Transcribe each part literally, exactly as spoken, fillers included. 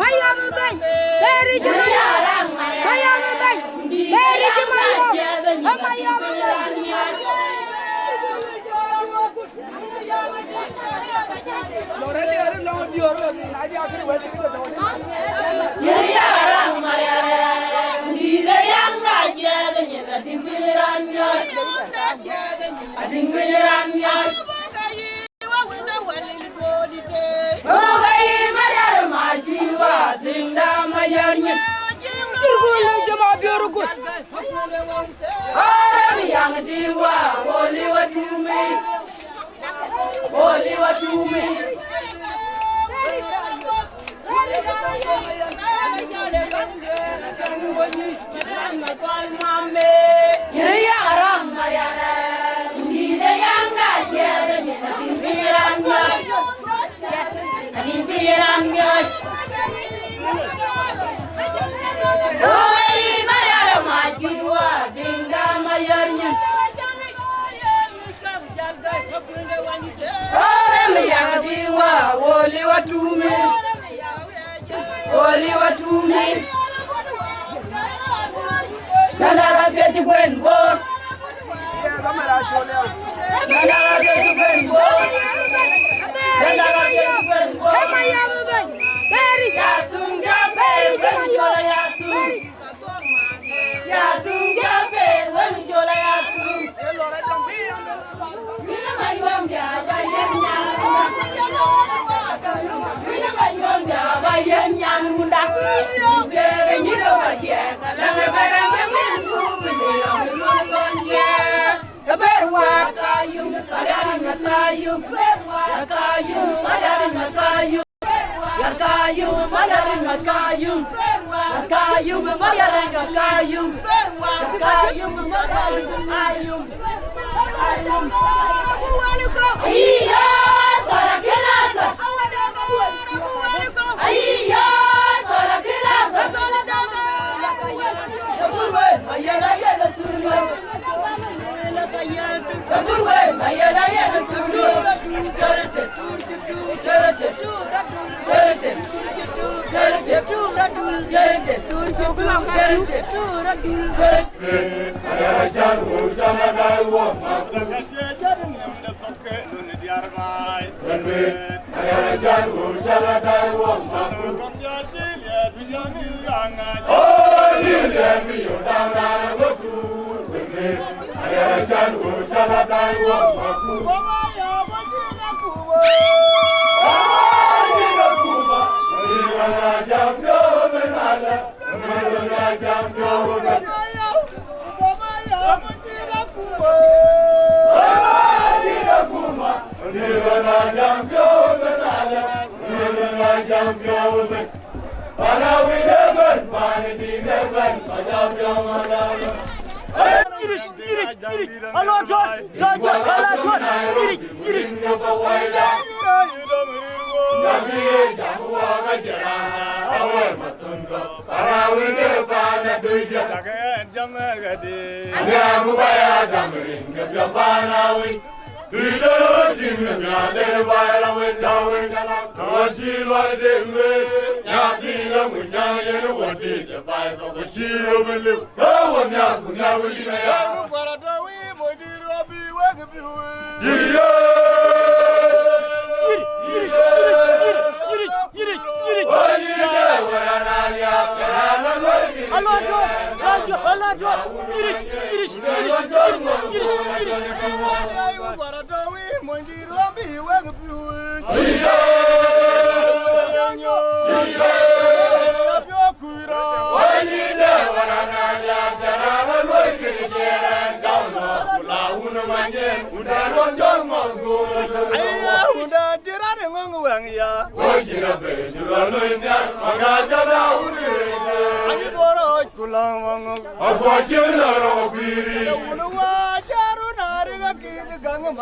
Mayom ë bɛ̈ny, Bɛ̈ɛ̈r yic Mayom, Mayom ë bɛ̈ny, Bɛ̈ɛ̈r yic Mayom, ë Mayom ë bɛ̈ny. Ore mi yak di wa, wo liwa tumi. Wo liwa tumi. Nana ra pia ti gwen bo. Nana ra pia ti gwen bo. Nana ra pia ti gwen bo. Ya tum ya be, ya tum. Ya tum ya be, wen jola ya tum. Iric, iric, iric. Alo, Tuɔt, Tuɔt, Tuɔt, alo, Tuɔt. Iric, iric. Alo, Tuɔt, alo, Tuɔt. Iric, iric, iric, iric,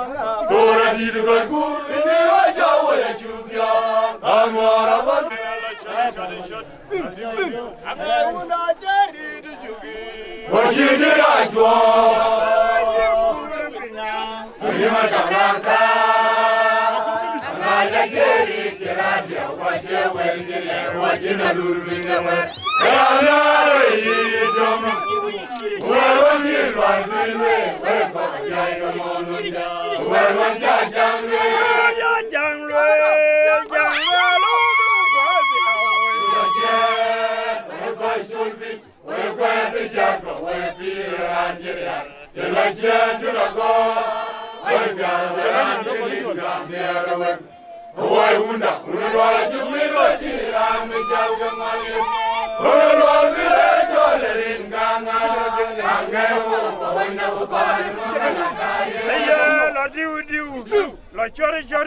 iric, iric. Aye, lɔ diu diu, lɔ cɔr cɔr.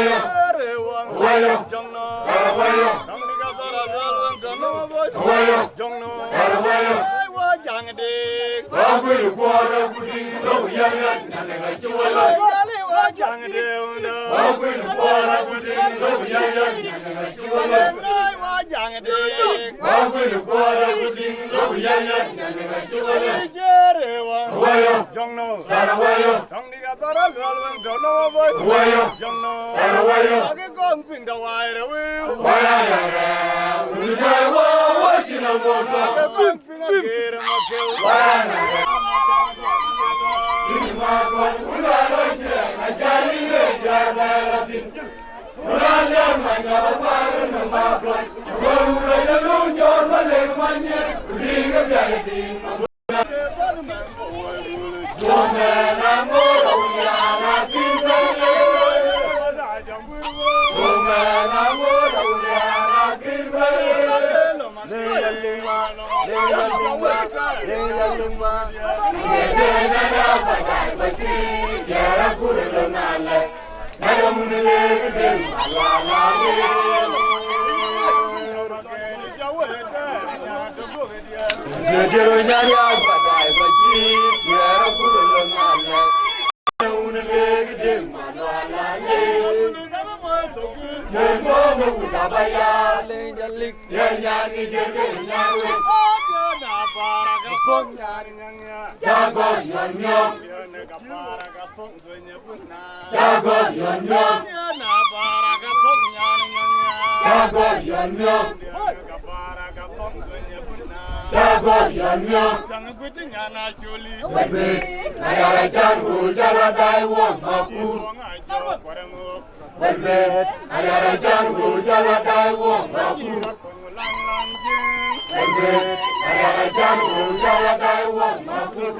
Awayo. Awayo. Awayo. Awayo. Awayo. Awayo. Awayo. Wëlbëët, na yara can wul jala dai wong makur. Wëlbëët, na yara can wul jala dai wong makur. Wëlbëët, na yara can wul jala dai wong makur.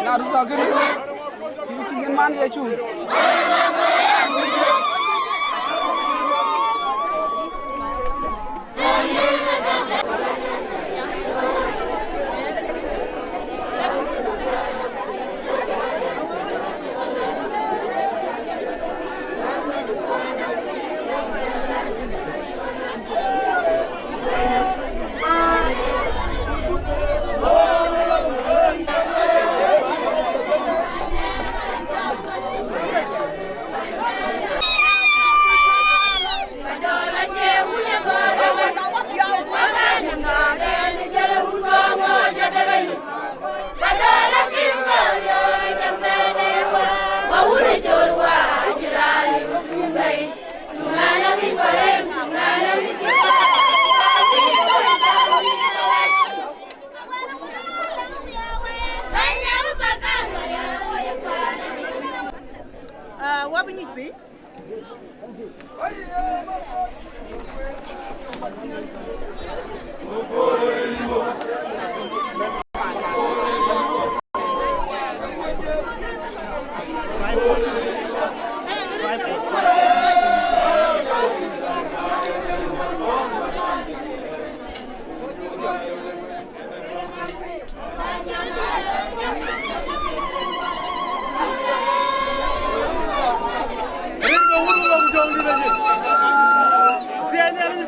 Na röt thɔ̈k kënë, kï cï yen man Yecu. Ah, wabï nyic piny.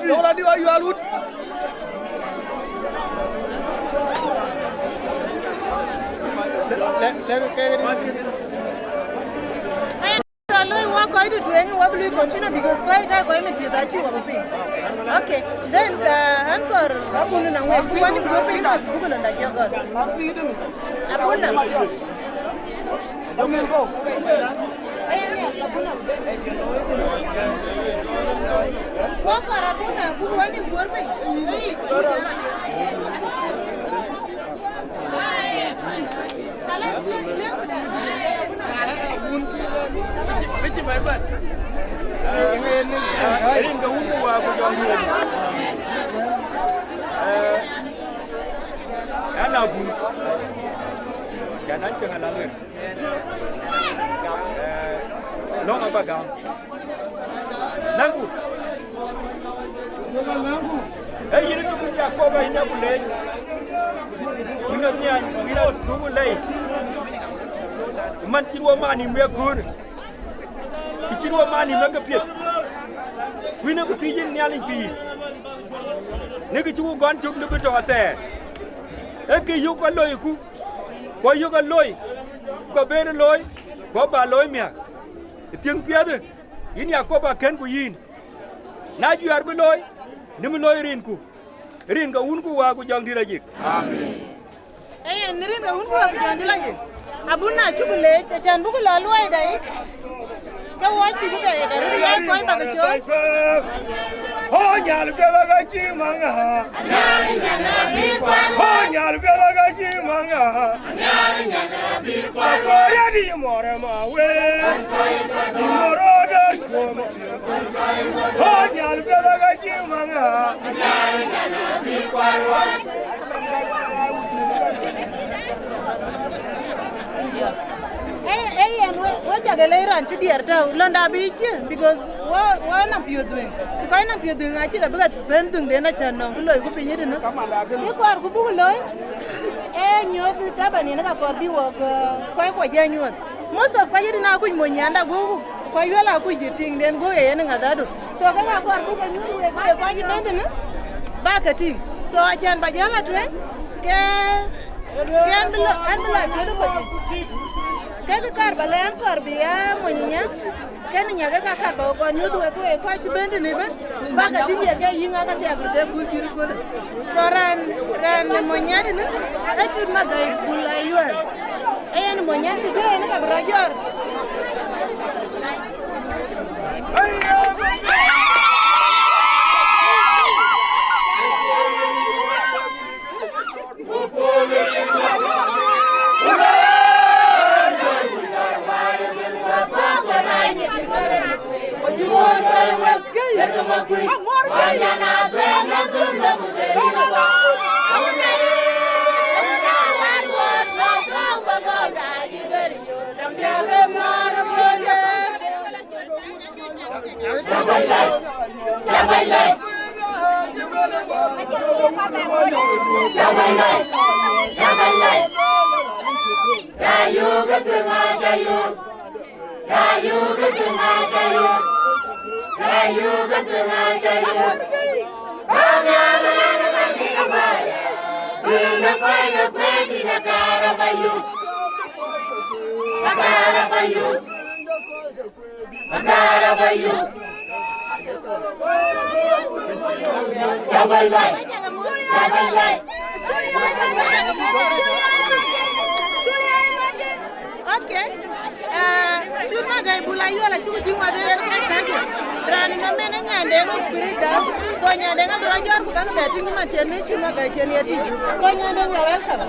Dɔ̈l adï wa yual wut. Loi wɔ kɔc tëtui, wɔ bï lui continue because kɔc ka kɔc mit piɛth acï wɔ bï piny. Okay, then, uh, an kɔɔr abun na ŋuɛ̈k, wɔ ni bï piny, buk lɔ da jɔ gɔl. Abun na. Wɔ kɔɔr abun na, buk wɔ ni buɔr piny. Rin ke wun ku wa ku jɔŋ duëër. Eh, an abun. Can an ceŋ ala luel. Eh, lɔ̈ŋ aba gam. Naŋku. Ee yïn ë tök Jakop, yïn aku leec. Yïn ë nhiany, yïn ë dhuk lei. Man cï ruɔ̈ man yïn wek köör. Kë cï ruɔ̈ man yïn wek ke piɛth. Ku yïn ë ku thiëc yïn Nhialic pïïr. Në kë cï ku gɔn cök në bï tɔ̈ athɛɛr. Ee kë yök ke loiku, ku ayök ke loi, ku ke ben looi, ku aba looi miäk. Ë thiëŋ piɛthë, yïn Yakoba kën ku yïn. Na juɛɛr bï looi, në bï looi rinku, rin ke Wun ku Wät ku Jɔŋdït Lajik. Amen. Ee yen, në rin ke Wun ku Wät ku Jɔŋdït Lajik. Abun na cuk leec, acän buk lɔ luɔi dai. Ke wɔ cï bï bɛ yet arëët, yai kɔc bäk cɔɔl. Ho nyal piɛth ka cï maŋa. Ho nyal piɛth ka cï maŋa. Akɔɔr ya di mɔrɛ ma we. Mɔrɔ dɛr kuɔm. Ho nyal piɛth ka cï maŋa. Ee, ee, yen we, we cak e lɛc raan cï diɛɛr tääu, lɔnda bï cie, because wɔ, wɔ nɔŋ piöth dhuëëŋ. Ku kɔc nɔŋ piöth dhuëëŋ acï ke bï ke pɛ̈n dhuëëŋden acän nɔŋ bï loi ku piny ëtënë. Bï kuaar ku buk loi, ee nyuɔɔth taban yen ka kɔɔr bï wɔ, eh, kɔc kuɔ jɛ nyuɔɔth. Most of kɔc ëtënë akuc mony nyanda guökku, kɔc yuɛl akuc ë tiŋden guökku ë yen ŋa dhadu. So ke ka kɔɔr buk ke nyuɔɔth wek, wek kɔc ëbɛ̈n tënë, bak ke tïŋ. So acän ba jɔl a tueŋ, ke Ke an bï lɔ, an bï lɔ cït ë kɔc. Ke kë kaar ba lɛ̈k, an kɔɔr bï ya mony nya, ke në nya ke ka kaar ba kɔn nyuöth wek, wek kɔc cï bɛ̈n tënë bɛ̈n, bak ka tïŋ ye ke yïŋ aka thiak röt ë kul cït ëköölë. So raan, raan ë mony nya tënë, ee Cut Magai Bul Ayuɛl. Ee yen mony nya kë jɔ yen ka bï rɔt jɔɔr. Okay. Ah, Cut Magai Bul Ayuɛl acuk tïŋ wadhie yen ke kacke. Raan ë nɔm en ë Nyandeng Spirita. So Nyandeng abï rɔt jɔt ku bäk bɛ tïŋ cï man cen në Cut Magai cen ye tïŋ. So Nyandeng, you're welcome.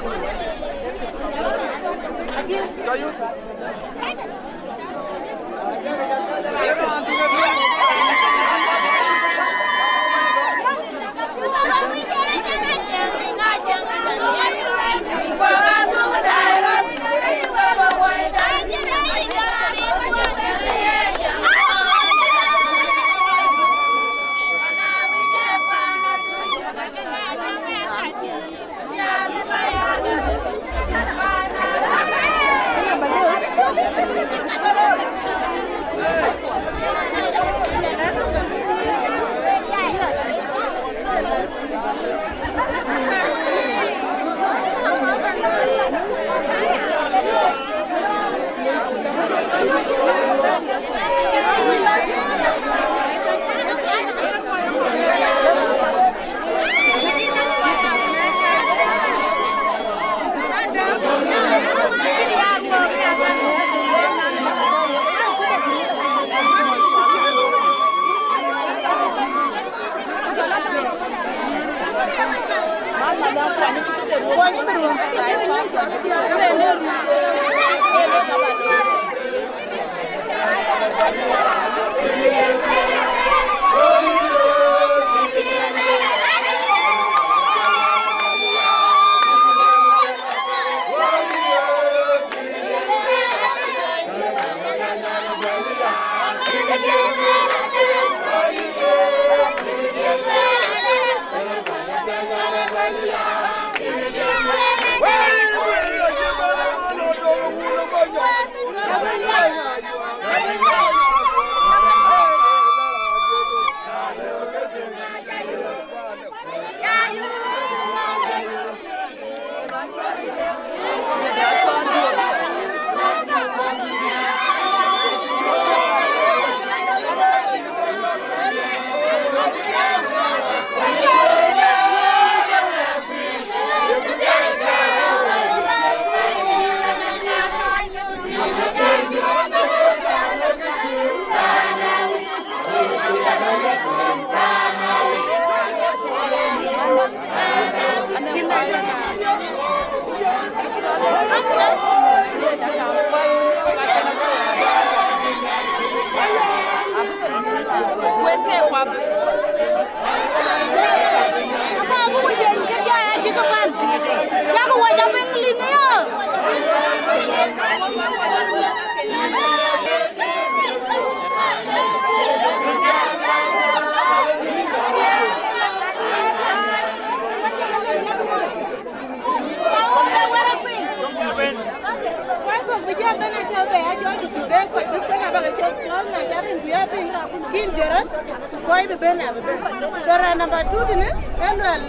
Kɔc kɔ̈k bï jam bɛ̈n acä bɛ ya jɔl tï ku dhëëŋ kɔc bï thek abak acä cɔl na ca piny ku ya piny kïn jɔt rɔt, ku kɔc bï ben abï ben. So raan namba two tënë ë Lual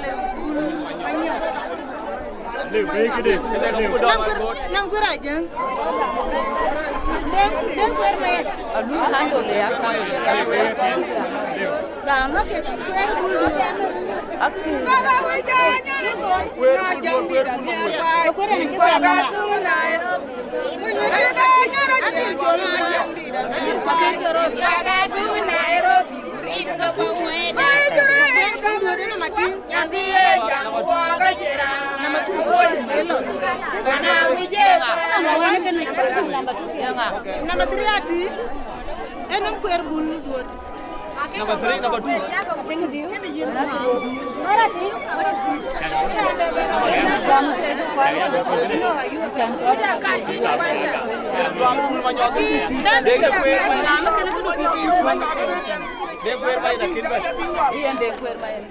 Manyɔk. Lëu, bɛ̈i këde, lëu. Naŋ kuër, naŋ kuër Ajäŋ. Dëŋ, dëŋ kuër Mayɛn. Alui handle ya. Lëu, bɛ̈i këde, lëu. Gam, okay. Kuër bul. Okay. Kuër bul, kuër bul. Kuër bul. Number three ati, enum kuer bul duot. Number three, number two.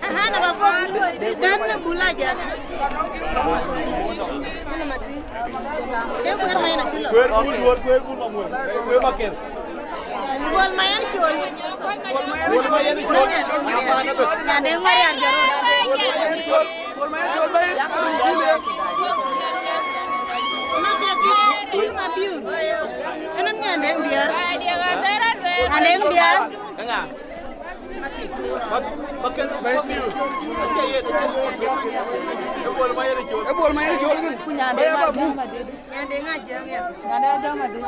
Aha, number four. Dan na bul aja. Dek kuer Mayɛn acï lɔ. Kuer bul duɔt, kuer bul mamuel. Kuer makel. Bol Mayɛn Col. Bol Mayɛn Col. Nyande ŋɔr yar jɔrɔ. Bol Mayɛn Col. Bol Mayɛn Col bɛ̈i. Makel. Bul Mabiur. Enam nyande biar. Nyande biar. Eŋa? Ba, ba kɛn, ba biu. Acie yen, acie yen. E bol Mayɛn Col. E bol Mayɛn Col gin. Ku nyande ba bu. Nyande ŋa jam ya. Nyande jam adi.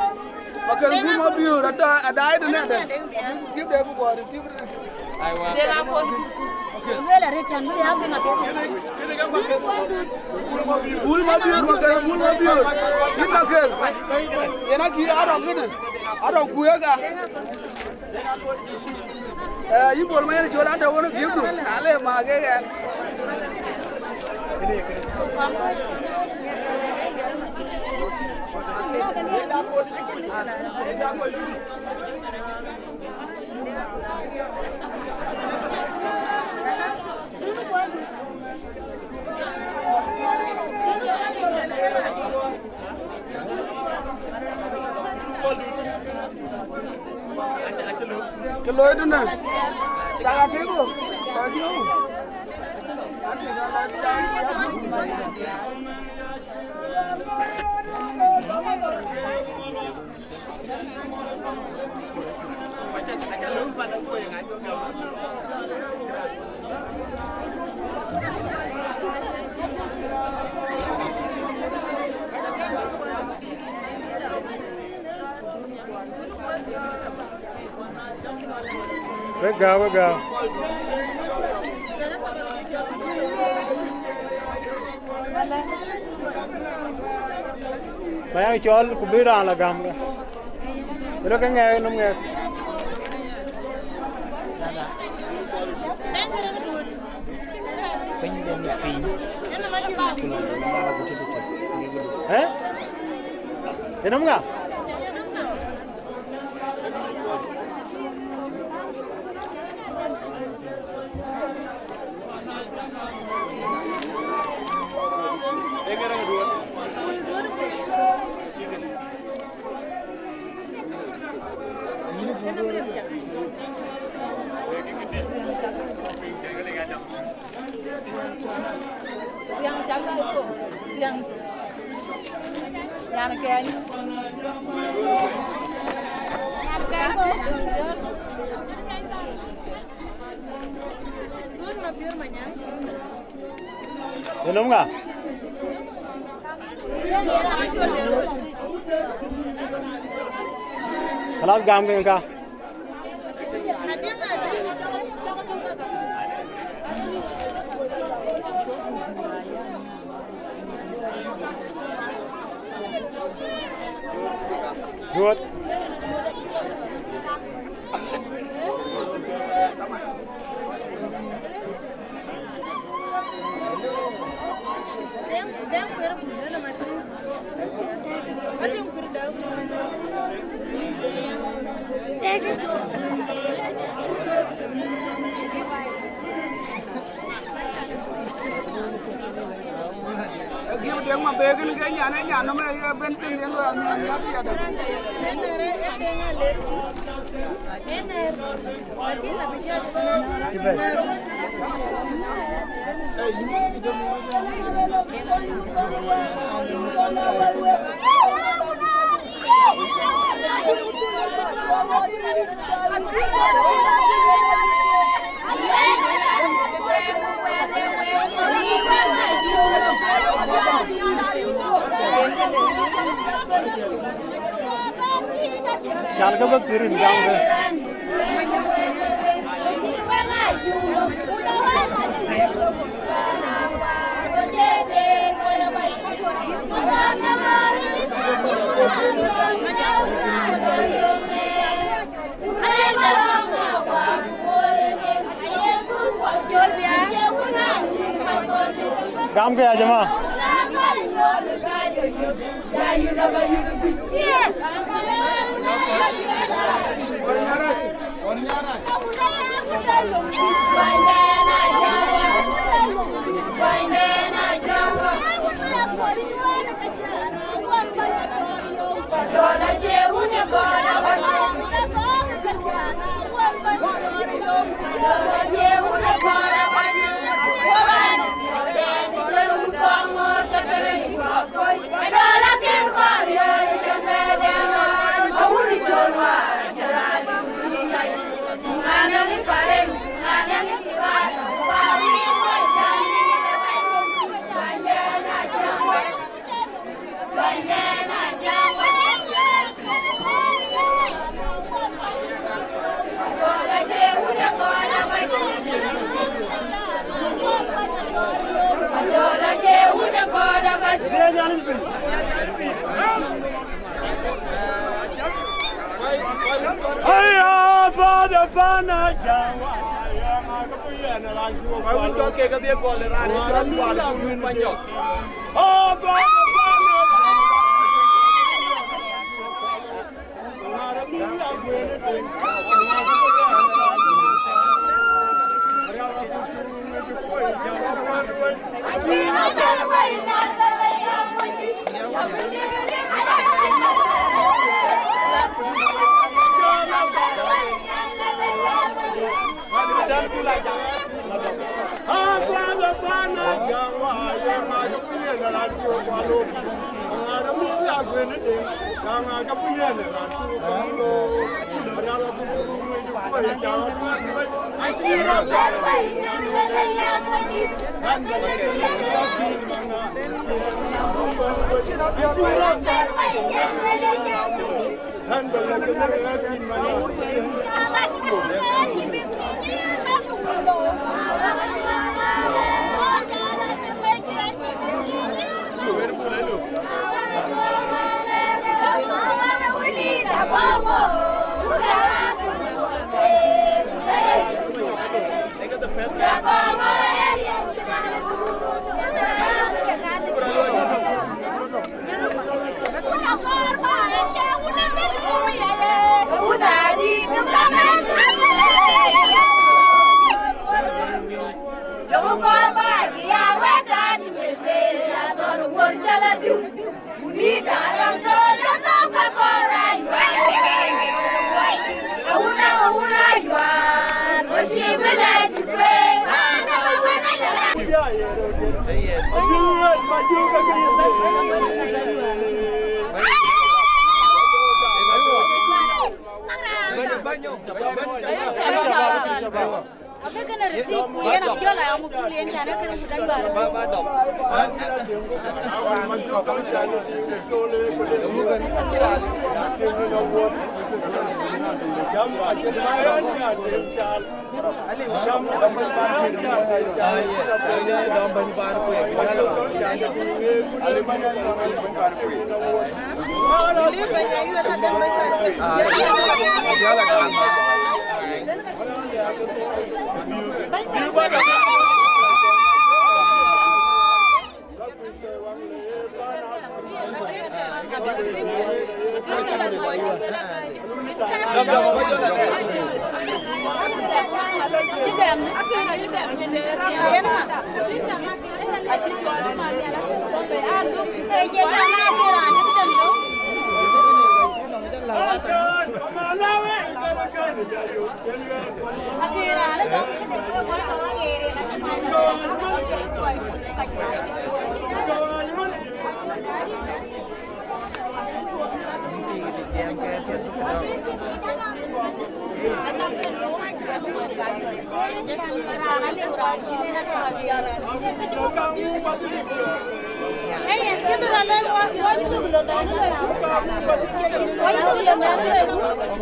Ba kɛn bul Mabiur, ada, ada ide ne ada. Give them for receive. Aiwa. De ga pon. Lele ri tan bi ya ke na. Bul Mabiur, ba kɛn bul Mabiur. Yin ba kɛn. Yena ki arɔŋ gin. Arɔŋ ku ega. Eh, yïn Bol Mayɛn Col, an tɔ̈ wën gift du, na le ma ke ɣɛn. Kë looi tënë, cak atek ɣo, cak atek ɣo. Wek gääu, wek gääu. Ba ya cɔl ku bï raan la gäm. Röt ke ŋɛɛk nöm ŋɛɛk. Piny den piny. Ku la la ku tëtëtë. Eh? Enöm ŋa? Riang cak ko, riang. Nyan keny. Nyan keny ko. Dur ma biur ma nyan. Enöm ŋa? Kalas, gam ke ka. Duɔt. Deŋ Mabek en ke nyan, e nyan nɔm, e ben thin den luɔi amiɛt amiɛt yadë. Cal ke bä thïr rin gam ke. Gam ke ya jama. Aya, Father, Father, Jawa. Ai, wun cɔl kek kedhie gɔl ë raan ë cɔl Kual Wun Manyɔk. Oh, Father, Father, Jawa. Abï kënë receipt ku yen apiɔl aya musul yen can ë kënë ku dai wäär.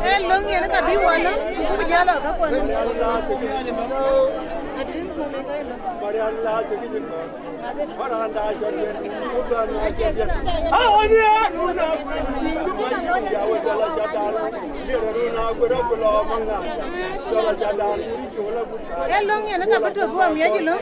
Ee, löŋ yen ka bï wä lɔ, ku bï jäl ɔ ka kuɔn. Ee, löŋ yen ka bï tök guɔ miɔc ë löŋ.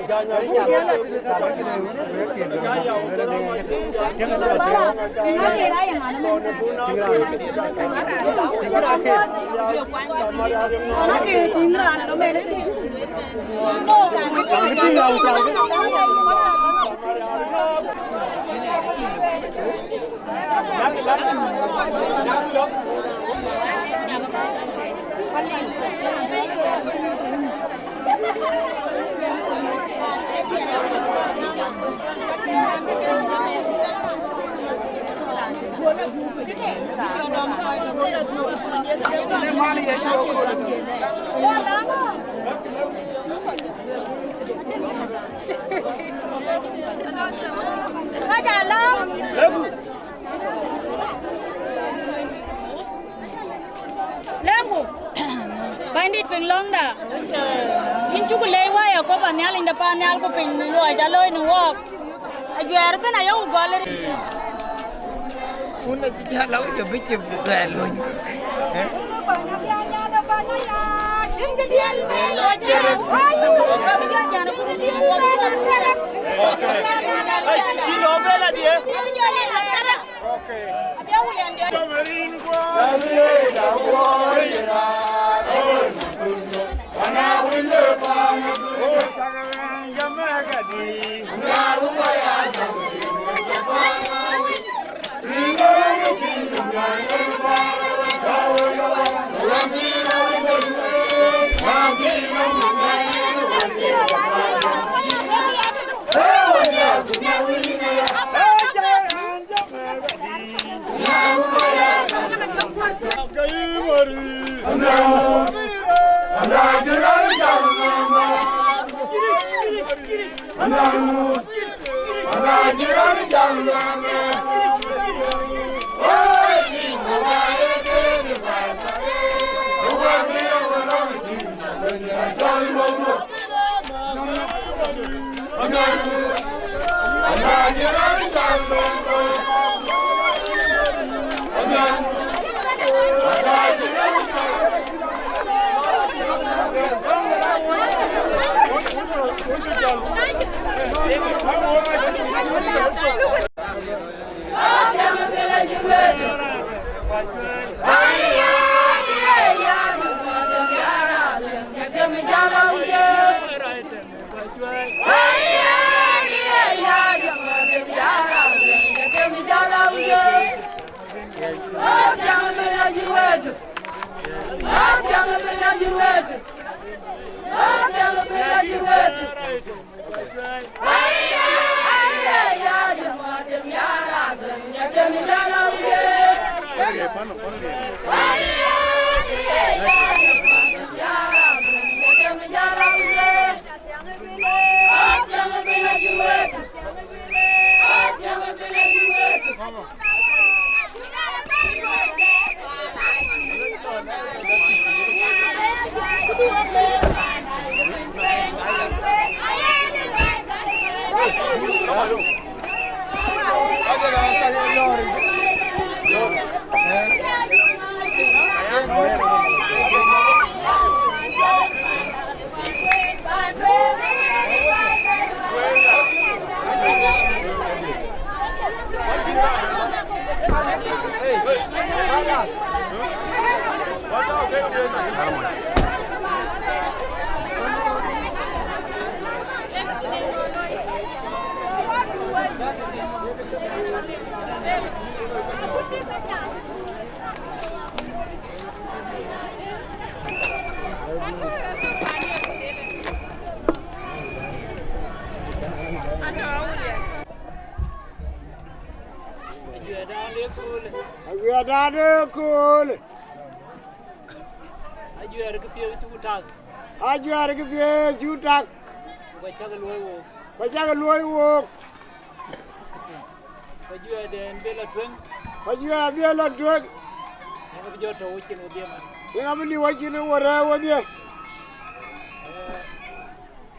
Lëŋku, Bɛ̈nydït, piŋ lɔ̈ŋda. Yïn cuk leec wä Yekoba Nhialic de paannhial, ku piny luɔi ca looi në wɔɔk. Ajuɛɛr ëbën ayeku gɔl. Kun acï jäl lɔ jɔ bï cï bɛ̈ɛ̈r löny. Awiɛɛrdan ëkööl. Awiɛɛrdan ëkööl. Ajuɛɛr kë piɛth cuk tak. Ajuɛɛr kë piɛth cuk tak. Ku acäkï luɔi wook. Ku acäkï luɔi wook. Ku ajuɛɛrden bï lɔ tueŋ. Ku ajuɛɛr bï lɔ tueŋ. Yen abï jɔ tɔ̈u wecin wodhie man. Yen abï liu wecin wo rɛ̈ɛ̈r wodhie.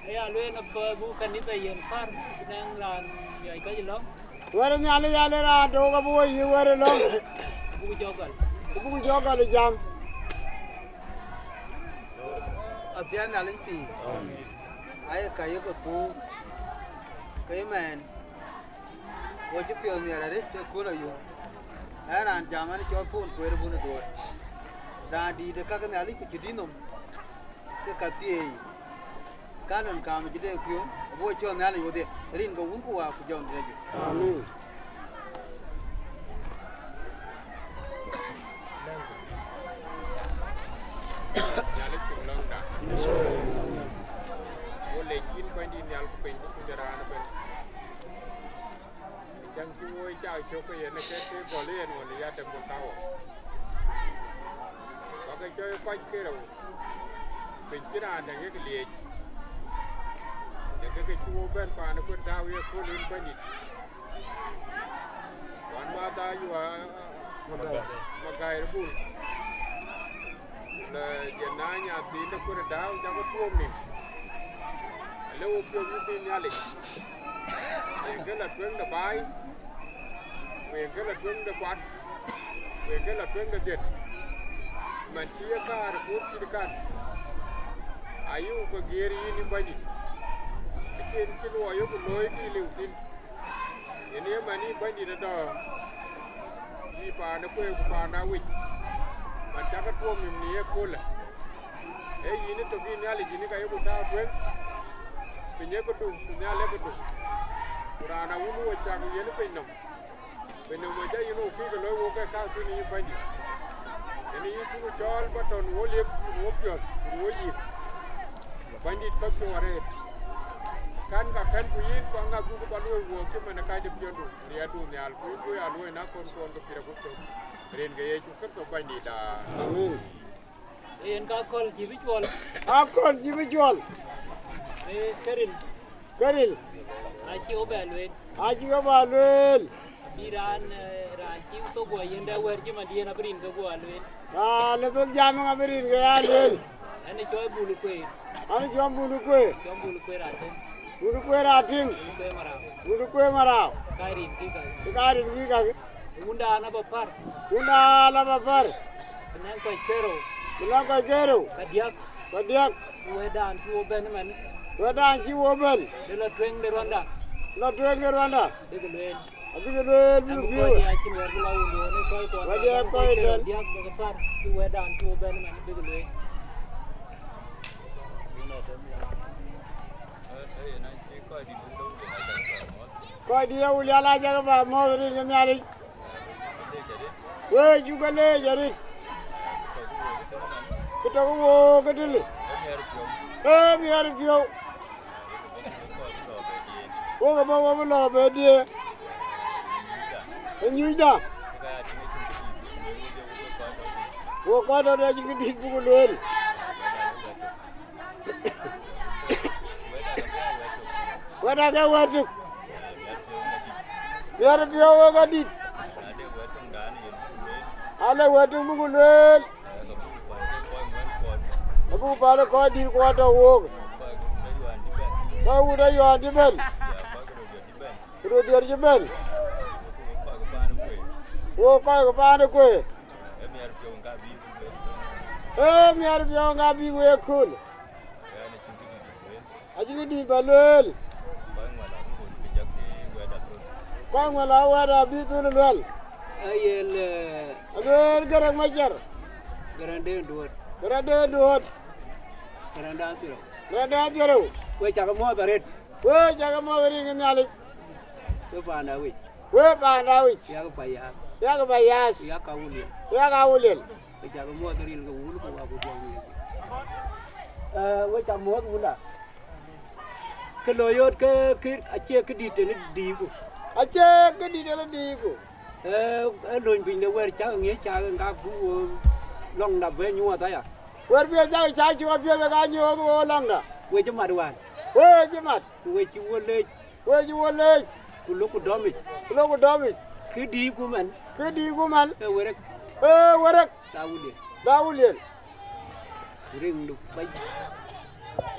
Aya lueel abuk kanitha yen pär, nɛŋ raan miɔc kɔc lɔ̈ŋ. Wɛ̈t Nhialic ya le raan tɔ̈u ka bï wo yï wɛ̈t ë lɔ̈ŋ. Abuk jɔ gɔl. Abuk jɔ gɔl ë jam. Athiɛɛn Nhialic pïïr. Aye ka ye ke thuuk. Ke ye mɛɛn. Wo cï piɔ̈ɔ̈th miɛt arëët ë kööl ayum. Ɣɛn raan jam ɣɛn cɔl Pol Kueer ë bun ë Duɔ̈ɔ̈r. Raan dïït ë ka ke Nhialic ku cï dït nɔm. Ke ka thieei. Ka lon kaam cï dee piɔ̈u, abï wo cɔl Nhialic wodhie, rin ke Wun ku Wät ku Jɔŋdït Lajik. Amin. Nhialic cï lɔ̈ŋda. Wo lec yïn Bɛ̈nydït Nhial ku piny ku kuc raan ëbën. Cäŋ cï wo cak cök ke yen ke ke gɔl yen ɣön ya Temple Tower. Bä ke cɔɔc kɔc ke rou, piny cïn raan däŋ yek liec. Ye ke ke cï wo bɛ̈n paan ë kuën tääu ye kööl yïn Bɛ̈nydït. Wan ma dha yua Magai Bul. Lɔ jɛ na nyathiin de kuën ë dääu cakë tuɔɔm nim. Alë wo piɔ̈u yïn piny Nhialic. Yen ke lɔ tueŋ de baai, ku yen ke lɔ tueŋ de kuat, ku yen ke lɔ tueŋ de dhiët. Man cï ye kaar ë kuur cït kan, ayï ku ke giëër yïn yïn Bɛ̈nydït. Acïn cï luɔi yok looi kë liu thïn. Yen ye man yï Bɛ̈nydït ëtɔ̈, yï paan ë kueer ku paan ë awic, man cakë tuɔɔm nim në ye köölë. Ee yïn ë tök yïn Nhialic yïn ka yeku tääu tueŋ, piny ee këdu, ku nhial ee këdu. Ku raan awun wo cak yen piny nɔm, piny nɔm acä yïn wo kuc ke looi wok ke kaŋ thïn yï Bɛ̈nydït. Yen yï cuk cɔɔl bä tɔ̈n wo liep, wo piɔ̈ɔ̈th, wo yïk. Bɛ̈nydït kɔc piɔ̈u arëët. Kän ka kän ku yïn, ku aŋäth buk bä luöi wuɔɔk cï man ë kacdepiɔ̈ndu, riɛɛtdu nhial, ku yïn bï ya luöi na kɔn kuɔn ke pïïr abuk tök. Rin ke Yecu Kërtho Bɛ̈nydït, aa. Amin. Yen ka akɔ̈l cï bï cuɔl. Akɔ̈l cï bï cuɔl. Ee, ke ril. Ke ril. Acï wo bɛ lueel. Acï wo bɛ lueel. Abï raan, eh, raan cï thok guɔ yiëndɛ wɛ̈ɛ̈r cï man diën abï rin ke guɔ lueel. Raan ë thok jam ŋa abï rin ke ya lueel? Ɛn ë cɔl Bul Kueer. Ɛn ë cɔl Bul Kueer. Cɔl Bul Kueer Atem. Bul Kueer Atem. Bul Kueer Marau. Bul Kueer Marau. Ka rin kï kakï. Ka rin kï kakï. Wunda na bä pär. Wunda na bä pär. Ku nɛŋ kɔc kerou. Ku nɛŋ kɔc kerou. Ka diäk. Ka diäk. Ku wɛ̈tdan cï wo bɛ̈n ëmɛn. Wɛ̈tdan cï wo bɛ̈n. Dë lɔ tueŋ de ruanda. Lɔ tueŋ de ruanda. Bïk lueel. Abïk lueel bïk piɔ̈u. Wɛ̈tdiɛ̈ kɔc tɛ̈n. Diäk bïk pär. Ku wɛ̈tdan cï wo bɛ̈n ëmɛn bïk lueel. Kɔc dït awulial acäk bä mɔ̈ɔ̈th rin ke Nhialic. Wek cuk ke leec arëët. Kë tɔ̈ ke wook ke tëlë. Ee miɛt piɔ̈u. Wok abä wo bï lɔ bɛ diëë. Ë nyucda. Wo kɔc tɔ̈ de acïn kë dït buk lueel. Wɛ̈t ake wɛ̈t tök. Miɛt piɔ̈u wek adït. Ale wɛ̈t tök buk lueel. Abuk päl ë kɔc dït kuɔ tɔ̈ wook. Kɔc wut ayuan cï bɛ̈n. Ku röt diɛ̈r cï bɛ̈n. Wo kɔc ke paan ë kueer. Ee miɛt piɔ̈u ŋa bï wek kööl. Acï kë dït bä lueel. Kɔc ŋuɛl a wɛ̈t abï thöl luɛl. Ayel, eh, alueel Gäräŋ Macar. Gäräŋ den duöt. Gäräŋ den duöt. Gäräŋ dan thiërou. Gäräŋ dan thiërou. Wek cak muɔ̈th arëët. Wek cak muɔ̈th arëët ke Nhialic. Wek paan Dawid. Wek paan Dawid. Yak Payas. Yak Payas. Yak Awuliel. Yak Awuliel. Wek cak muɔ̈th arëët ke wun ku wä ku jɔŋ. Eh, wek cak muɔ̈th wunda. Kë lɔ yot ke, ke acie këdït tënë diiku. Acie këdït tënë diiku. Ee, ee lööny piny de wɛ̈t cäk ŋiëc cäk ŋak bï wo lɔŋda bɛ nyuɔɔth aya. Wɛ̈t piɛth cäk cäk cï wɔ piɛth ka nyuɔɔth wo lɔŋda. We cï mat wään. We cï mat. Ku we cï wo leec. We cï wo leec. Ku lok ku dɔmic. Ku lok ku dɔmic. Kë dïït ku man. Kë dïït ku man. Ee werek. Ee werek. Da Wuliel. Da Wuliel. Ku riŋdu kɔc.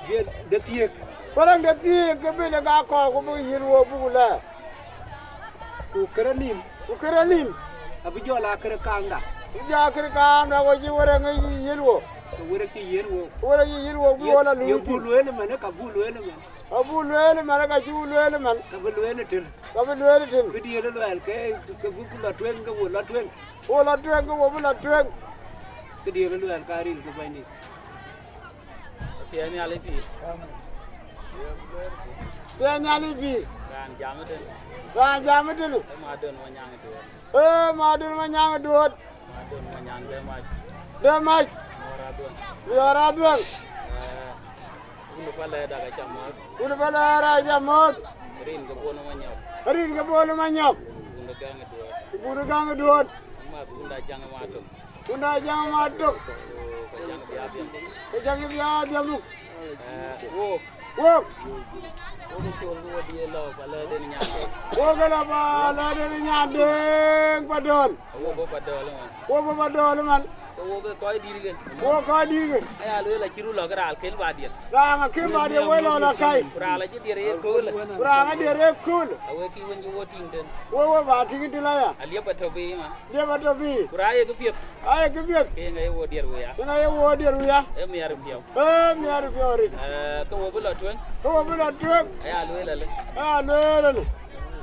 Biɛt de thiëëk. Ku riŋ de thiëëk ke bï de gak kɔɔr ku bï yiën wo buk lɛɛr. Ku kërë nïm. Ku kërë nïm. Abï jɔl aa kërë kaŋda. Bï jɔl aa kërë kaŋda wo cï wërë ŋic yiën wo. Ke wërë cï yiën wo. Ku wërë cï yiën wo bï wo la luui thïn. Ye buk lueel ëmën, ka buk lueel ëmën. Abuk lueel ëmën, ka cï buk lueel ëmën. Ka bï lueel ëtël. Ka bï lueel ëtël. Kë diël ë luɛɛl ke, ke buk la tueŋ, ke wo la tueŋ. Wo la tueŋ, ke wo bï la tueŋ. Kë diël ë luɛɛl ka ril ke bɛ̈nydït. Piɛth Nhialic pïïr. Piɛth Nhialic pïïr. Raan jam ëtënë. Raan jam ëtënë. Ee Madon Manyaŋ Duɔ̈t. Ee Madon Manyaŋ Duɔ̈t. Madon Manyaŋ de mac. De mac. Miɔɔr Adhuëŋ. Miɔɔr Adhuëŋ. Ee, wun ë Palɛɛrda ka ca mɔ̈ɔ̈th. Wun ë Palɛɛrda ca mɔ̈ɔ̈th. Rin ke Bol Manyɔk. Rin ke Bol Manyɔk. Wun ë Gäŋ Duɔ̈t. Wun ë Gäŋ Duɔ̈t. Amath wun da Jaŋ Matök. Wun da Jaŋ Matök. Ku ka Jaŋ Biaar Dhiamuk. Ku Jaŋ Biaar Dhiamuk. Ee, wok. Wok. Wok ë col ku wo diëër lɔ Palɛɛrden nyan Deŋ. Wok ë lɔ Palɛɛrden nyan Deŋ Padöl. Wo bɔ̈ Padöl man. Wo bɔ̈ Padöl man. Ke wok ë kɔc dït kën. Wok kɔc dït kën. Aya lueel acï run lɔ ke raan akën ba diëër. Raan akën ba diëër wek lɔ la kai. Ku raan acï diëër ë köölë. Ku raan acï diëër ë köölë. Awek kï wën cï wo tïŋ tën. Wo wo ba tïŋ tën aya. Aliep atɔ̈ piny man. Liep atɔ̈ piny. Ku raan ye kë piɛth. Aye kë piɛth. Ke yen aye wo diëër wei ya. Yen aye wo diëër wei ya. Ee miɛt piɔ̈u. Ee miɛt piɔ̈u rin. Ee, ke wo bï lɔ tueŋ. Ke wo bï lɔ tueŋ. Aya lueel alë. Aya lueel alë.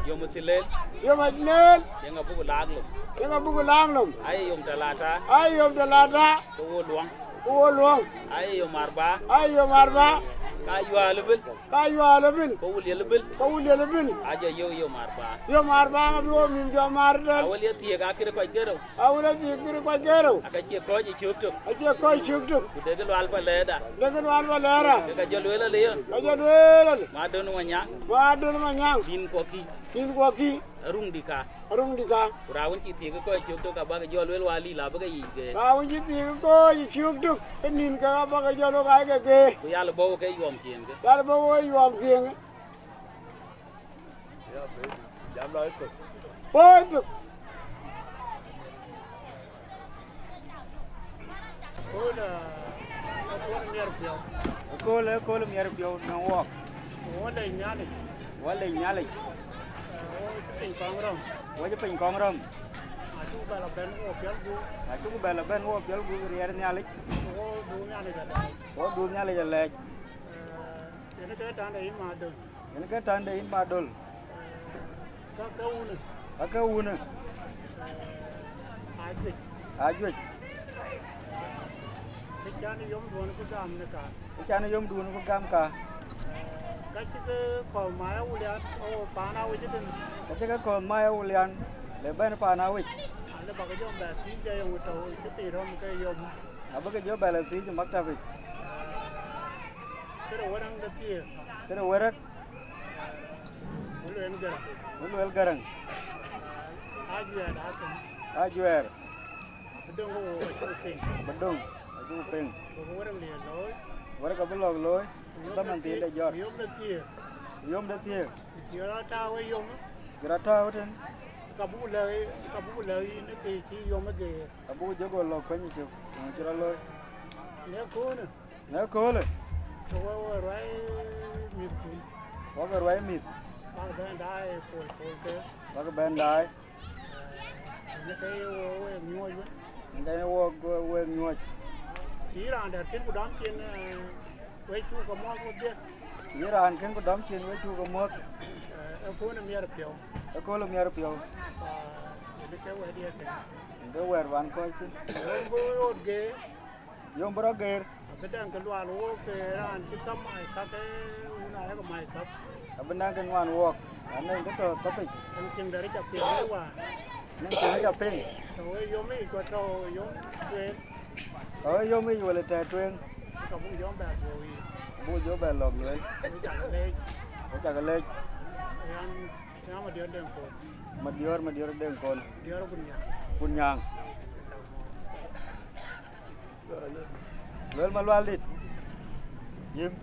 Yom ë thileel. Yom ë thileel. Yen abuk laak lom. Yen abuk laak lom. Aye yom talata. Aye yom talata. Ke wo luɔŋ. Ke wo luɔŋ. Aye yom arba. Aye yom arba. Ka yual ëbën. Ka yual ëbën. Ka Wuliel ëbën. Ka Wuliel ëbën. Aja yök yom arba. Yom arba abï wo mïn jɔ mar tën. Awël ye thiëëk akïr kɔc kerou. Awël ye thiëëk kïr kɔc kerou. Aka cie kɔc ë cök tök. Acie kɔc cök tök. Ku dek lual Palɛɛrda. Dek lual Palɛɛrda. Ke ka jɔ lueel alë ye. Ka jɔ lueel alë. Madon Manyaŋ. Madon Manyaŋ. Nïn kuɔkï. Nïn kuɔkï. Aruŋdï ka. Aruŋdï ka. Ku raan wën cï thiëëk kɔc cök tök abäk jɔ lueel wa lil abï ke yic ke. Raan wën cï thiëëk kɔc cök tök, ke nïn ke abäk jɔ lueel ka ke ke. Ku yal bɔ̈ ke yuɔm ciëën ke. Yal bɔ̈ wo yuɔm ciëën ke. Jam la ëtök. Wo ëtök. Akööl, akööl miɛt piɔ̈u. Akööl, akööl miɛt piɔ̈u në wɔɔk. Wɔ lec Nhialic. Wɔ lec Nhialic. Wɔ cï piny kɔŋ rɔ̈m. Wɔ cï piny kɔŋ rɔ̈m. Acuk bɛ lɔ bɛ̈n wɔ piɔl gup. Acuk bɛ lɔ bɛ̈n wɔ piɔl gup riɛɛr Nhialic. Wɔ dhuk Nhialic alɛɛc. Wɔ dhuk Nhialic alɛɛc. Ee, yen ke tande yï Madon. Yen ke tande yïn Madöl. Ka ke wunë. Ka ke wunë. Ajuëc. Ajuëc. Ke can yom duɔn ku gam në ka. Ke can yom duɔn ku gam ka. Ka cï ke kɔ̈th mai Awulian, o paan Awic tën. Ka cï ke kɔ̈th mai Awulian, le bɛ̈n paan Awic. Alë bak jɔ bɛ thiëc ke yom tɔ̈u cï piny rɔ̈m ke yom. Abï ke jɔ bɛ lɔ thiëc ë maktabic. Këde wërëŋ de thiëëk. Këde wërëk. Ku lueel Gäräŋ. Ku lueel Gäräŋ. Ajuɛɛr akën. Ajuɛɛr. Bï döŋ ke wo acuk piŋ. Bï döŋ acuk piŋ. Ku bï wërëk liɛɛr looi. Wërëk abï lɔ̈k looi. Ku yom de thiëëk, ku yom de thiëëk. Ku yom de thiëëk. Ku cï rɔt tääu ë yom. Cï rɔt tääu tën. Ka buk lɛ̈k, ka buk lɛ̈k yïn ke cï yom ë geer. Abuk jɔ go lɔ kuany cök, ŋö cï rɔt looi? Në köölë. Në köölë. Ke wek we ruai mïthkun. Wek ruai mïth. Bak bɛ̈n daai pol pol ke. Bak bɛ̈n daai. Në ke ye wo wek nyuɔɔc wën. Në ke ye wo wek nyuɔɔc. Yïn raan dɛ̈t kën ku dɔm cin, eh, wek cuk ke muɔ̈th wedhie. Yïn raan kën ku dɔm cin wek cuk ke muɔ̈th. Eh, ë köölë miɛt piɔ̈u. Ë köölë miɛt piɔ̈u. Ah, yen ke wɛ̈t ye kën. Yen ke wɛ̈t ruan kɔc thïn. Yom bï rɔt geer. Yom bï rɔt geer. Abï dɛŋ ke lual wook ke raan cï thäm mai kak, ee wun ayek mai thäm. Abï dɛŋ ke nuan wook. Anɛŋ ke tɔ̈ thäpic. Ën ciëŋ dɛ̈ rëc apiɛŋ ë waar. Anɛŋ ciëŋ rëc apiɛŋ. Tɔ̈ ë yom yic ku tɔ̈ yom tueŋ. Tɔ̈ ë yom yic wala tɛ̈ tueŋ. Ka buk yom bɛ dhuɔ̈k yic. Buk jɔ bɛ lɔ̈k lueel. Wek cak leec. Wek cak leec. Yan, yan Madiɔ̈n Deŋ Koth. Madiɔ̈ɔ̈r, Madiɔ̈ɔ̈r Deŋ Kon. Diɔ̈ɔ̈r Kun Nyaaŋ. Kun Nyaaŋ. Luel Malual dït. Yïn.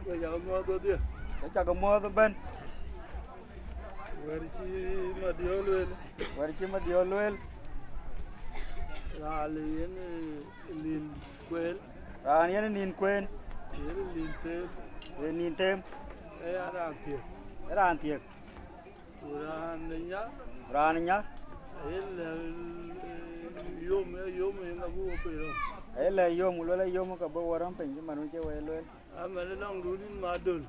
Wek cak muɔ̈ɔ̈th wedhie. Wek cak muɔ̈ɔ̈th ëbɛ̈n. Wɛ̈t cï Madiɔ̈ɔ̈r lueel. Wɛ̈t cï Madiɔ̈ɔ̈r lueel. Raan yen, eh, nïn kueen. Raan yen nïn kueen. Yen nïn them. Yen nïn them. Ee ya raan thiëk. Ee raan thiëk. Ku raan ë nya. Raan ë nya. Aye lɛ̈k, eh, yom, eh, yom yen abuk piny rɔm. Aye lɛ̈k yom, ku luel ayom ka bï wɔ rɔm piny, cï man wën cï wek lueel. Aman ë lɔŋdun yïn Madöl.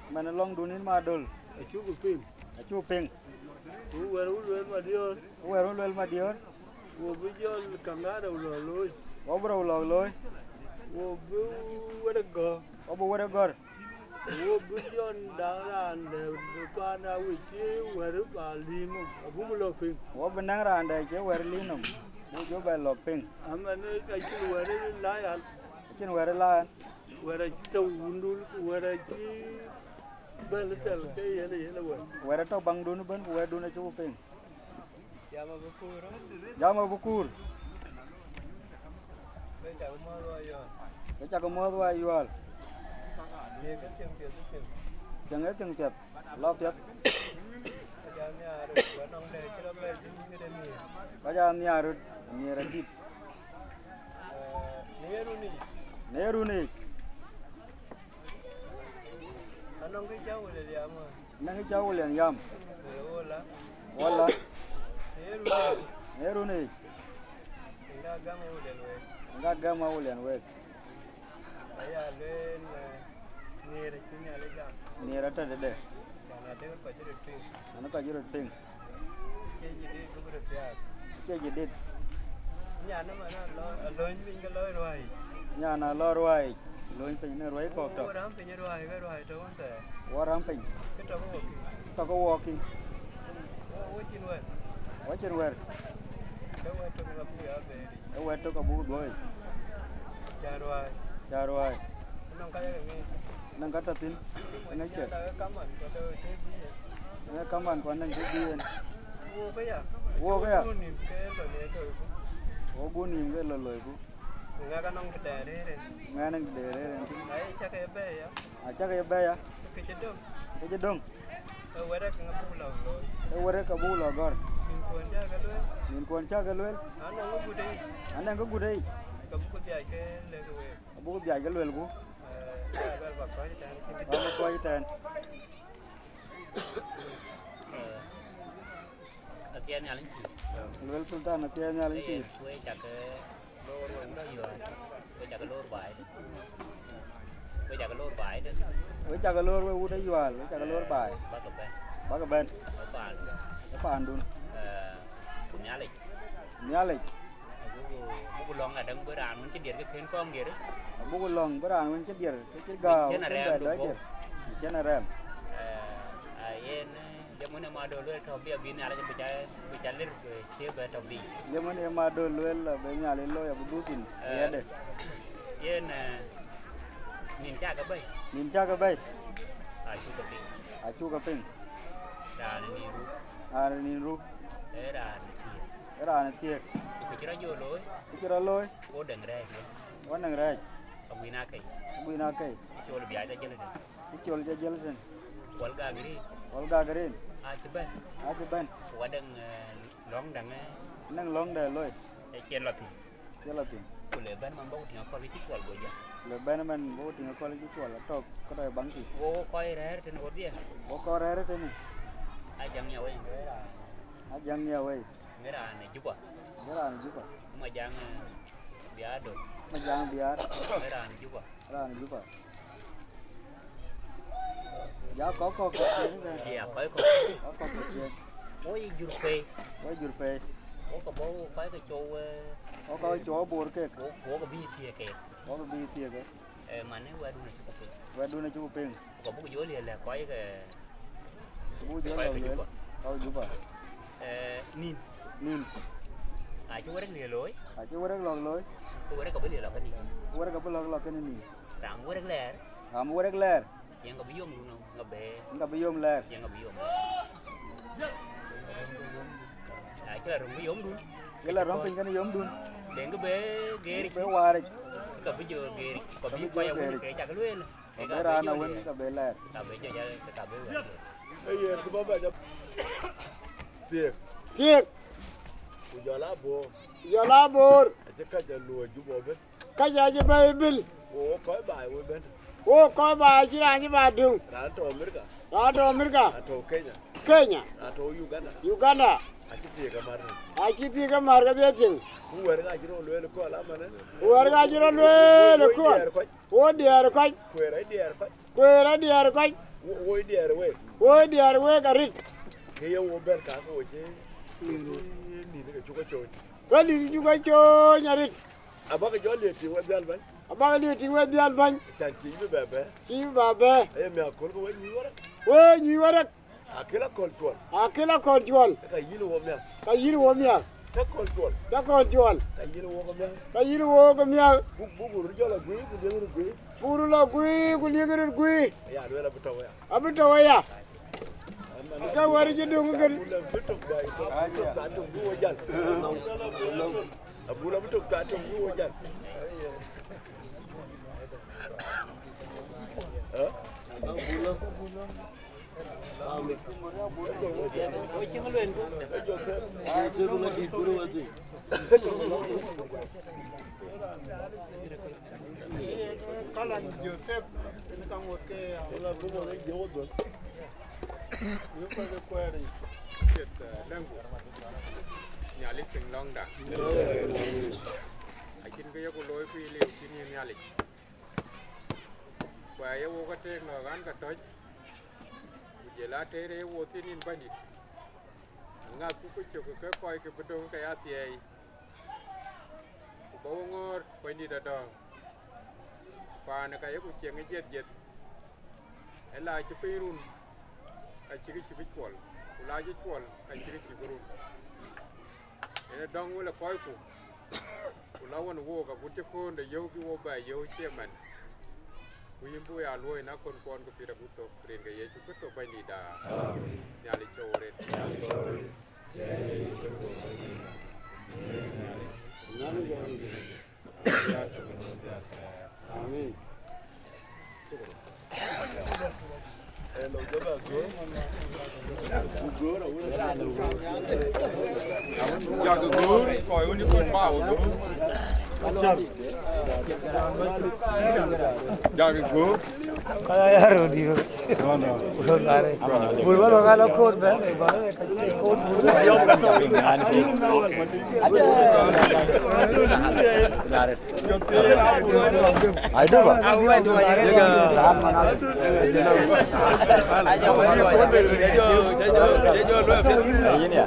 Aman ë lɔŋdun yïn Madöl. Acuk piŋ. Acuk piŋ. Ku wɛ̈t wun lueel Madiɔ̈ɔ̈r. Ku wɛ̈t wun lueel Madiɔ̈ɔ̈r. Wo bï jɔl kaŋ aa rou lɔ̈k looi. Wo bï rou lɔ̈k looi. Wo bï wɛ̈t ë gɔ̈r. Wo bï wɛ̈t ë gɔ̈r. Wo bï jɔn daŋ raan dɛ̈ bï paan aa wïc cï wɛ̈t ba lïïm nɔm, abuk lɔ̈k piŋ. Wo bï naŋ raan dɛ̈ cï wɛ̈t lïïm nɔm, buk jɔ bɛ lɔ̈k piŋ. Aman ë ka cïn wɛ̈t ë la yal. Acïn wɛ̈t ë la yal. Wɛ̈t acï tɔ̈ wundun, ku wɛ̈t acï bɛ̈n thɛl ke yen ë yen ë wɛ̈t. Wɛ̈t atɔ̈ baŋdun ëbɛ̈n, ku wɛ̈tdun acuk piŋ. Jam abï kuur. Jam abï kuur. Wek cak muɔ̈ɔ̈th wä Yual. Wek cak muɔ̈ɔ̈th wä Yual. Thiëŋ ke thiëŋ piɛth, thiëŋ. Thiëŋ ee thiëŋ piɛth, lɔ piɛth. Kɔc aa nhiaar röt, ku anɔŋ dɛ̈ cï rɔt bɛ̈ɛ̈i thïn këde nhiëër. Kɔc aa nhiaar röt, nhiëër adït. Eh, në ye run yic. Në ye run yic. Anɔŋ kë cä William yam. Anɔŋ kë cä William yam. Wala. Wala. Në ye run yic. Në ye run yic. Ŋa gäm William wek. Ŋa gäm William wek. Aya lueel, eh, nhiëër acï Nhialic gam. Nhiëër atɔ̈ tëde. Can adek kɔc röt piŋ. Can kɔc röt piŋ. Cie jadid bï röt thiaak. Cie jadid. Nyan ëmën alɔ-, alony piny ke lɔi ruääi. Nyan alɔ ruääi, lony piny në ruääi kɔ̈k tɔ̈. Wo räm piny ruääi, ke ruääi tɔ̈ wën thɛɛr. Wo räm piny. Kë tɔ̈ ke wok kï. Tɔ̈ ke wok kï. Wo, wo cïn wɛ̈t. Wo cïn wɛ̈t. Ke wɛ̈t tök abuk ya bɛ̈ɛ̈r. Ee wɛ̈t tök abuk dhuɔ̈i. Cä ruääi. Cä ruääi. Nɔŋ ka ye ke ŋic. Nɔŋ ka tɔ̈ thïn, ke ŋic ke. Nɔŋ ka ye kaman, ku anɔŋ të bï yen. Nɔŋ ka ye kaman, ku anɔŋ të bï yen. Wok aya. Wok aya. Wo gun nïïm ke lɔ loiku. Wo gun nïïm ke lɔ loiku. Ŋɛk anɔŋ të dɛɛr rëër en. Ŋɛk anɔŋ të dɛɛr rëër en. Aye cak ye bɛ̈ɛ̈i ya. Acak ye bɛ̈ɛ̈i ya. Kë cï döŋ. Kë cï döŋ. Ee wɛ̈t ë kë abuk lɔ looi. Ee wɛ̈t ë kë abuk lɔ gɔ̈r. Nïn kuɔn cä ke lueel. Nïn kuɔn cä ke lueel. Anɔŋ kë gut ë yic. Anɔŋ kë gut ë yic. Ke buk dhiac ke lëk week. Abuk dhiac ke luelku. Eh, ya luel ba kɔc tɛ̈n. Ba bï kɔc tɛ̈n. Eh, athiɛɛn Nhialic pïïr. Luel Sultan athiɛɛn Nhialic pïïr. Ee, wek cak, eh, loor wek wut Ayual, wek cak loor baai de. Wek cak loor baai de. Wek cak loor wek wut Ayual, wek cak loor baai. Bäk bɛ̈n. Bäk bɛ̈n. Ë paandun. Ë paandun. Eh, ku Nhialic. Nhialic. Abuku, abuku lɔ̈ŋ adäŋ bï raan wën cï diɛt ke kën kɔŋ diɛt. Abuku lɔ̈ŋ bï raan wën cï diɛt ke cï gääu cïn arɛɛm bɛ dɔc diɛt. Cïn arɛɛm. Eh, a yen, eh, Jam wën ë Madöl lueel tɔ̈ bï abï Nhialic bï ca, bï ca lir, eh, cie bɛ tɔ̈ bï. Jam wën ë Madöl lueel abï Nhialic looi abï dhuk thïn, eh, riɛɛtde. Yen, eh, nïn cä ke bɛ̈i. Nïn cä ke bɛ̈i. Acuk ke piŋ. Acuk ke piŋ. Raan ë nïn ruk. Raan ë nïn ruk. Ee raan ë thiëëk. Ee raan ë thiëëk. Ku kë cï rɔt jɔ looi. Kë cï rɔt looi. Wo däŋ rɛɛc. Wo däŋ rɛɛc. Aguinak kei. Aguinak kei. Col biac tɔ jël tën. Cï col cä jiël tën. Kuɔl gak rin. Kuɔl gak rin. Acï bɛ̈n. Acï bɛ̈n. Ku adäŋ, eh, lɔ̈ŋ däŋ, eh. Anäŋ lɔ̈ŋ dɛ̈ loi. Ee cï lɔ thïn. Cï lɔ thïn. Ku le bɛ̈n man bä ku tïŋ akɔ̈l ke cï cuɔl go jäl. Le bɛ̈n man bä ku tïŋ akɔ̈l ke cï cuɔl atɔ̈, ke tɔ̈ ë baŋ thïn. Wo kɔc rɛ̈ɛ̈r tënë wodhie. Wo kɔc rɛ̈ɛ̈r tënë. Ajäŋ ya wei. Ajäŋ ya wei. Ŋë raan ë Juba. Ŋë raan ë Juba. Ë Majaŋ, eh, Biaar Döŋ. Majaŋ Biaar. Ŋë raan ë Juba. Raan ë Juba. Ya kɔc kɔ̈k ke ciëën ëbɛ̈n. Ya kɔc kɔ̈k. Kɔc kɔ̈k ke ciëën. Wo ye jur pei. Wo ye jur pei. Wo ke bɔ̈ wo kɔc ke cɔu, eh, wo kɔc cɔu Bor kek. Wo, wo ke bï thiëëk kek. Wo ke bï thiëëk kek. Eh, man ë wɛ̈tdun acuk piŋ. Wɛ̈tdun acuk piŋ. Ku buk jɔ liɛl lɛ̈k kɔc ke, buk jɔ kɔc lɔ ke lueel, Juba. Kɔc Juba. Eh, nïn. Nïn. Acï wërëk liɛl looi. Acï wërëk lɔ̈k looi. Ku wërëk abï liɛl lɔ ke nïn. Ku wërëk abï lɔ̈k lɔ ke nïn. Ram wërëk lɛɛr. Ram wërëk lɛɛr. Yen ke bï yom dun nɔm. Ŋa bï yom lɛɛr? Ŋa bï yom lɛɛr? Na cï la röm kë yomdun. Cï la röm piny kënë yomdun. Deŋ kë bï geer. Bï waar. Ka bï jɔ geer. Ka bï kɔc awën ke cak lueel. Ka bï raan awën ka bï lɛɛr. Ka bï jɔ jal, ka bï wɛ̈ɛ̈r. Ee yen kë bä bɛ jɔ. Thiëëk. Thiëëk. Ku jɔl a boor. Jɔl a boor. Acï kac a luɔi jup ëbën. Kac acï bɛ̈i bil. Wo kɔc baai wo bɛ̈n. Wo kɔc baai acï raan cï ba döŋ. Raan tɔ̈ Amerika. Raan tɔ̈ Amerika. Raan tɔ̈ Kenya. Kenya. Raan tɔ̈ Uganda. Uganda. Acï thiëëk amär. Acï thiëëk amär ke dhiëëth thiëŋ. Ku wɛ̈ɛ̈r ka cï rɔt lueel ëkööl amanë. Ku wɛ̈ɛ̈r ka cï rɔt lueel ëkööl. Wo diɛɛr kɔc. Wo diɛɛr kɔc. Kueer adiɛɛr kɔc. Wo, wo diɛɛr week. Wo diɛɛr week arït. Ke ye wo bɛ̈n ka ke wo cï. Nïn ke cuk ke coony. Ke nïn cuk ke coony arït. Abäk jɔ liëë tïŋ we dhial bäny. Abäk liëë tïŋ we dhial bäny. Can cï bï bɛ bɛ̈ɛ̈r. Cï bï bɛ bɛ̈ɛ̈r. Aye miäk kööl ke we nyuc warek. We nyuc warek. Akël akɔ̈l cuɔl. Akël akɔ̈l cuɔl. Ka yïn wo miäk. Ka yïn wo miäk. Cä kɔ̈l cuɔl. Cä kɔ̈l cuɔl. Ka yïn wo ke miäk. Ka yïn wo ke miäk. Buk, buk röt jɔl a guiir, ku liek röt guiir. Buk röt la guiir, ku liek röt guiir. Ya, lueel abï tɔ̈u ya. Abï tɔ̈u ya. Ka wär cï döŋ kën. Abï tök da, abï tök da, tök bï wo jäl. Abï tök da, tök bï wo jäl. Ë? Kalan Joseph, ënë ka ŋot ke ya. Ëla buŋ wala jɔwä dhöl. Yï kɔc ë kuɛɛr yic. Ciɛth, eh, däŋku. Nhialic piŋ lɔ̈ŋda. Acïn kë yeku looi ku yï liu cïn yïn Nhialic. Ku aye wok ateek nɔ̈k ɣän ka tɔ̈c, ku jël ateer ë ye wo thïn yïn Bɛ̈nydït. Aŋäthku ku cök ke kɔc ke bï döŋ ke ya thiɛɛi, ku bä wo ŋɔ̈ɔ̈r Bɛ̈nydït adɔ̈ɔ̈ŋ. Paan ë ka yeku cieŋ ë jiɛth jiɛth, ë la cï piny run, ka cïkï cï bï cuɔl, ku la cï cuɔl, ka cïkï cï bï run. Yen ë dɔ̈ŋ wël ë kɔcku, ku la wën wook agut cï köönde yöök bï wo bɛ yöök cï ëmɛn. Ku yïn bï wo ya luɔ̈ɔ̈i në akönkuɔn ke pïïr agut thök, rin ke Yecu Kërtho Bɛ̈nydïïtda. Amen. Nhialic cɔu rin. Amen. Yak göör, kɔc wën cï kɔc bä wo göör. Yak göör. Kɔc aa ya röt dïït. No, no. Bul wä lɔ ŋa lɔ koor bɛ̈n, bä lɔ ka koor bul. Ai dua. Yïn ya.